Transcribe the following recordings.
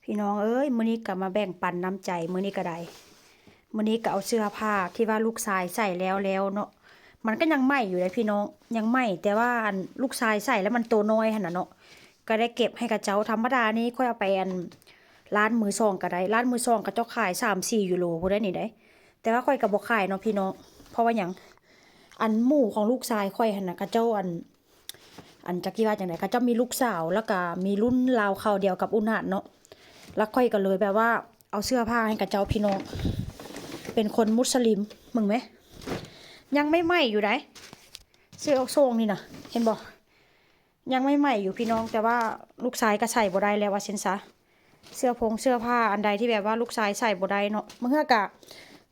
ພີ່ນ້ອງເອີຍ ມື້ນີ້ກໍມາແບ່ງປັນນ້ຳໃຈ ມື້ນີ້ກໍໄດ້ ມື້ນີ້ກໍເອົາເສື້ອຜ້າທີ່ວ່າລູກຊາຍໃສ່ແລ້ວໆເນາະ ມັນກໍຍັງໃໝ່ຢູ່ເດ້ພີ່ນ້ອງ ຍັງໃໝ່ ແຕ່ວ່າອັນລູກຊາຍໃສ່ແລ້ວມັນໂຕນ້ອຍຫັ້ນນະເນາະ ກໍໄດ້ເກັບໃຫ້ເຂົາເຈົ້າ ທຳມະດານີ້ຂ້ອຍເອົາໄປອັນຮ້ານມືສອງກໍໄດ້ ຮ້ານມືສອງເຂົາເຈົ້າຂາຍສາມສີ່ຢູໂຣພຸ້ນໃດ໋ນີ້ໃດ໋ ແຕ່ວ່າຂ້ອຍກໍບໍ່ຂາຍເນາະພີ່ນ້ອງ ເພາະວ່າຫຍັງ ອັນໝູ່ຂອງລູກຊາຍຂ້ອຍຫັ້ນນະ ເຂົາເຈົ້າອັນ ອັນຈັກຊິວ່າຈັ່ງໃດ ເຂົາເຈົ້າມີລູກສາວ ແລ້ວກະມີລຸ້ນລາວຄາວດຽວກັບອຸນາດເນາະ ແລ້ວຂ້ອຍກໍເລີຍແບບວ່າເອົາເສື້ອຜ້າໃຫ້ເຂົາເຈົ້າພີ່ນ້ອງ ເປັນຄົນມຸດສະລິມ ເບິ່ງແມ ຍັງໃໝ່ໆຢູ່ໃດ໋ ເສື້ອໂສ້ງນີ້ນະ ເຫັນບໍ່ ຍັງໃໝ່ໆຢູ່ພີ່ນ້ອງ ແຕ່ວ່າລູກຊາຍກໍໃສ່ບໍ່ໄດ້ແລ້ວວ່າຊັ້ນຊະ ເສື້ອພົງເສື້ອຜ້າອັນໃດທີ່ແບບວ່າລູກຊາຍໃສ່ບໍ່ໄດ້ເນາະ ບາງເທື່ອກໍ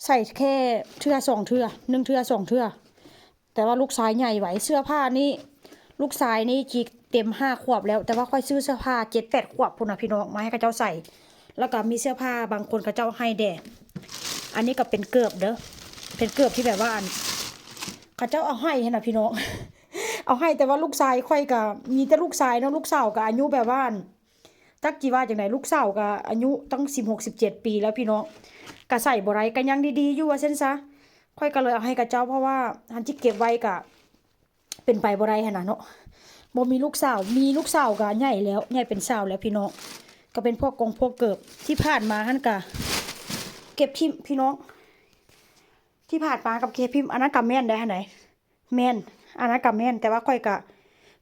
ໃສ່ແຄ່ເທື່ອສອງເທື່ອ ໜຶ່ງເທື່ອສອງເທື່ອ ແຕ່ວ່າລູກຊາຍໃຫຍ່ໄວ ເສື້ອຜ້ານີ້ ລູກຊາຍນີ້ຊິເຕັມຫ້າຂວບແລ້ວ ແຕ່ວ່າຂ້ອຍຊື້ເສື້ອຜ້າເຈັດແປດຂວບພຸ້ນນະພີ່ນ້ອງ ມາໃຫ້ເຂົາເຈົ້າໃສ່ ແລ້ວກໍມີເສື້ອຜ້າບາງຄົນເຂົາເຈົ້າໃຫ້ແດ່ ອັນນີ້ກໍເປັນເກີບເດີ້ ເປັນເກີບທີ່ແບບວ່າອັນ ເຂົາເຈົ້າເອົາໃຫ້ຫັ້ນນະພີ່ນ້ອງ ເອົາໃຫ້ ແຕ່ວ່າລູກຊາຍຂ້ອຍກໍມີແຕ່ລູກຊາຍເນາະ ລູກສາວກໍອາຍຸແບບວ່າອັນ ຈັກຊິວ່າຈັ່ງໃດ ລູກສາວກໍອາຍຸຕັ້ງສິບຫົກ ສິບເຈັດປີແລ້ວພີ່ນ້ອງ ກໍໃສ່ບໍ່ໄດ້ ກໍຍັງດີໆຢູ່ວ່າຊັ້ນຊະ ຂ້ອຍກໍເລີຍເອົາໃຫ້ເຂົາເຈົ້າ ເພາະວ່າຄັນຊິເກັບໄວ້ກໍເປັນໄປບໍ່ໄດ້ຫັ້ນນະເນາະ ບໍ່ມີລູກສາວ ມີລູກສາວກໍໃຫຍ່ແລ້ວ ໃຫຍ່ເປັນສາວແລ້ວພີ່ນ້ອງ ກໍເປັນພວກກົງພວກເກີບ ທີ່ຜ່ານມາຫັ້ນກໍເກັບຖິ້ມພີ່ນ້ອງ ທີ່ຜ່ານມາກໍເກັບຖິ້ມ ອັນນັ້ນກໍແມ່ນໄດ໋ຫັ້ນໃດ ແມ່ນ ອັນນັ້ນກໍແມ່ນ ແຕ່ວ່າຂ້ອຍກໍ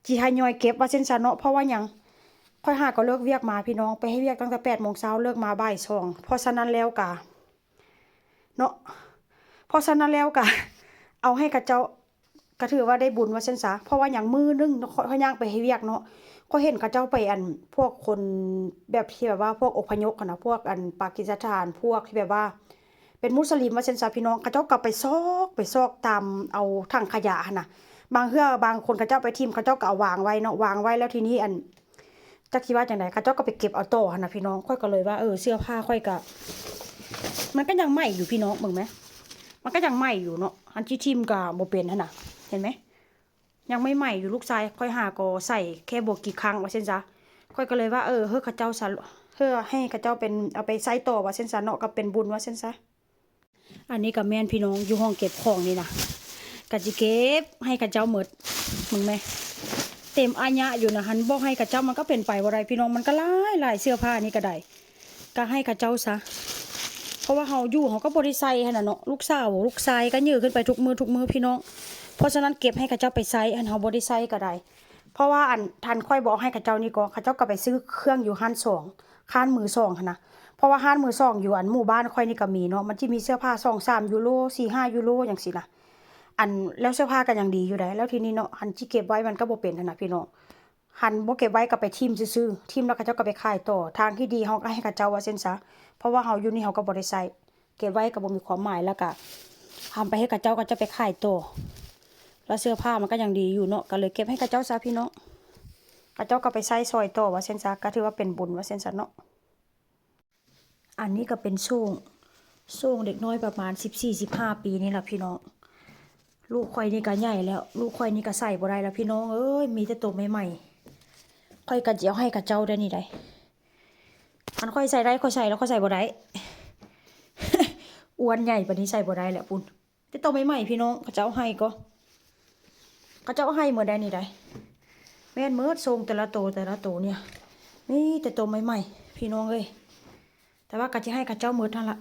ຊິທະຍອຍເກັບວ່າຊັ້ນຊະເນາະ ເພາະວ່າຫຍັງ ຂ້ອຍຫາກໍເລີກວຽກມາພີ່ນ້ອງ ໄປເຮັດວຽກຕັ້ງແຕ່ແປດໂມງເຊົ້າ ເລີກມາບ່າຍສອງ ເພາະສະນັ້ນແລ້ວກໍ ເນາະ ເພາະສະນັ້ນແລ້ວກໍເອົາໃຫ້ເຂົາເຈົ້າ ກໍຖືວ່າໄດ້ບຸນວ່າຊັ້ນຊະ ເພາະວ່າຫຍັງ ມື້ໜຶ່ງຂ້ອຍ ຂ້ອຍຍ່າງໄປເຮັດວຽກເນາະ ຂ້ອຍເຫັນເຂົາເຈົ້າໄປ ອັນ ພວກຄົນແບບທີ່ແບບວ່າພວກອົບພະຍົບຫັ້ນນະ ພວກ ອັນ ປາກິສຖານ ພວກທີ່ແບບວ່າ ເປັນມຸສລິມວ່າຊັ້ນຊະພີ່ນ້ອງ ເຂົາເຈົ້າກໍໄປຊອກ ໄປຊອກຕາມເອົາຖັງຂະຫຍະຫັ້ນນະ ບາງເທື່ອບາງຄົນເຂົາເຈົ້າໄປຖິ້ມ ເຂົາເຈົ້າກໍເອົາວາງໄວ້ເນາະ ວາງໄວ້ແລ້ວທີນີ້ ອັນ ຈັກຊິວ່າຈັ່ງໃດ ເຂົາເຈົ້າກໍໄປເກັບເອົາຕໍ່ຫັ້ນນະພີ່ນ້ອງ ຂ້ອຍກໍເລີຍວ່າ ເອີ ເສື້ອຜ້າຂ້ອຍກໍ ມັນກໍຍັງໃໝ່ຢູ່ພີ່ນ້ອງ ເບິ່ງແມ ມັນກໍຍັງໃໝ່ຢູ່ເນາະ ອັນຊິຖິ້ມກໍບໍ່ເປັນຫັ້ນນະ ເຫັນໄໝ ຍັງໃໝ່ໆຢູ່ ລູກຊາຍຂ້ອຍຫາກໍໃສ່ແຄ່ບໍ່ກີ່ຄັ້ງວ່າຊັ້ນຊະ ຂ້ອຍກໍເລີຍວ່າ ເອີ ເຮີ້ເຂົາເຈົ້າຊະ ເຮີ້ໃຫ້ເຂົາເຈົ້າເປັນ ເອົາໄປໃຊ້ຕໍ່ວ່າຊັ້ນຊະເນາະ ກໍເປັນບຸນວ່າຊັ້ນຊະ ອັນນີ້ກໍແມ່ນພີ່ນ້ອງ ຢູ່ຫ້ອງເກັບຂອງນີ້ນະ ກໍຊິເກັບໃຫ້ເຂົາເຈົ້າໝົດ ເບິ່ງແມ ເຕັມອາຍະຢູ່ນະ ຫັ້ນບໍ່ໃຫ້ເຂົາເຈົ້າ ມັນກໍເປັນໄປບໍ່ໄດ້ພີ່ນ້ອງ ມັນກໍຫຼາຍໆ ເສື້ອຜ້ານີ້ກໍໄດ້ ກໍໃຫ້ເຂົາເຈົ້າຊະ ເພາະວ່າເຮົາຢູ່ເຮົາກໍບໍ່ໄດ້ໃສ່ຫັ້ນນະເນາະ ລູກສາວລູກຊາຍກໍຍື່ຂຶ້ນໄປທຸກມື້ທຸກມື້ພີ່ນ້ອງ ເພາະສະນັ້ນເກັບໃຫ້ເຂົາເຈົ້າໄປໃຊ້ ອັນເຮົາບໍ່ໄດ້ໃຊ້ກໍໄດ້ ເພາະວ່າອັນ ຄັນຂ້ອຍບໍ່ເອົາໃຫ້ເຂົາເຈົ້ານີ້ກໍ ເຂົາເຈົ້າກໍໄປຊື້ເຄື່ອງຢູ່ຮ້ານສອງ ຮ້ານມືສອງຫັ້ນນະ ເພາະວ່າຮ້ານມືສອງຢູ່ອັນໝູ່ບ້ານຂ້ອຍນີ້ກໍມີເນາະ ມັນຊິມີເສື້ອຜ້າສອງສາມຢູໂຣ ສີ່ຫ້າຢູໂຣຫຍັງຊີ້ນະ ອັນ ແລ້ວເສື້ອຜ້າກໍຍັງດີຢູ່ໃດ໋ ແລ້ວທີນີ້ເນາະ ຄັນຊິເກັບໄວ້ມັນກໍບໍ່ເປັນຫັ້ນນະພີ່ນ້ອງ ຄັນບໍ່ເກັບໄວ້ກໍໄປຖິ້ມຊື່ໆ ຖິ້ມແລ້ວເຂົາເຈົ້າກໍໄປຂາຍຕໍ່ ທາງທີ່ດີເຮົາກໍໃຫ້ເຂົາເຈົ້າວ່າຊັ້ນຊະ ເພາະວ່າເຮົາຢູ່ນີ້ເຮົາກໍບໍ່ໄດ້ໃຊ້ ເກັບໄວ້ກໍບໍ່ມີຄວາມໝາຍ ແລ້ວກໍເອົາໄປໃຫ້ເຂົາເຈົ້າ ເຂົາເຈົ້າໄປຂາຍຕໍ່ ແລ້ວເສື້ອຜ້າມັນກໍຍັງດີຢູ່ເນາະ ກໍເລີຍເກັບໃຫ້ເຂົາເຈົ້າຊະພີ່ນ້ອງ ເຂົາເຈົ້າກໍໄປໃຊ້ຊ່ອຍຕໍ່ວ່າຊັ້ນຊະ ກໍຖືວ່າເປັນບຸນວ່າຊັ້ນຊະເນາະ ອັນນີ້ກໍເປັນໂສ້ງ ໂສ້ງເດັກນ້ອຍປະມານສິບສີ່ ສິບຫ້າປີນີ້ລະພີ່ນ້ອງ ລູກຂ້ອຍນີ້ກໍໃຫຍ່ແລ້ວ ລູກຂ້ອຍນີ້ກໍໃສ່ບໍ່ໄດ້ລະພີ່ນ້ອງເອີຍ ມີແຕ່ໂຕໃໝ່ໆ ຂ້ອຍກໍຊິເອົາໃຫ້ເຂົາເຈົ້າໄດ໋ນີ້ໄດ໋ ຄັນຂ້ອຍໃສ່ໄດ້ ຂ້ອຍໃສ່ແລ້ວ ຂ້ອຍໃສ່ບໍ່ໄດ້ ອ້ວນໃຫຍ່ປານນີ້ໃສ່ບໍ່ໄດ້ແລ້ວພຸ້ນ ແຕ່ໂຕໃໝ່ໆ ພີ່ນ້ອງ ເຂົາເຈົ້າໃຫ້ກໍ ເຂົາເຈົ້າໃຫ້ໝົດໄດ໋ນີ້ໄດ໋ ແມ່ນໝົດ ໂສ້ງແຕ່ລະໂຕ ແຕ່ລະໂຕນີ້ ມີແຕ່ໂຕໃໝ່ໆ ພີ່ນ້ອງເອີຍ ແຕ່ວ່າກໍຊິໃຫ້ເຂົາເຈົ້າໝົດຫັ້ນລະ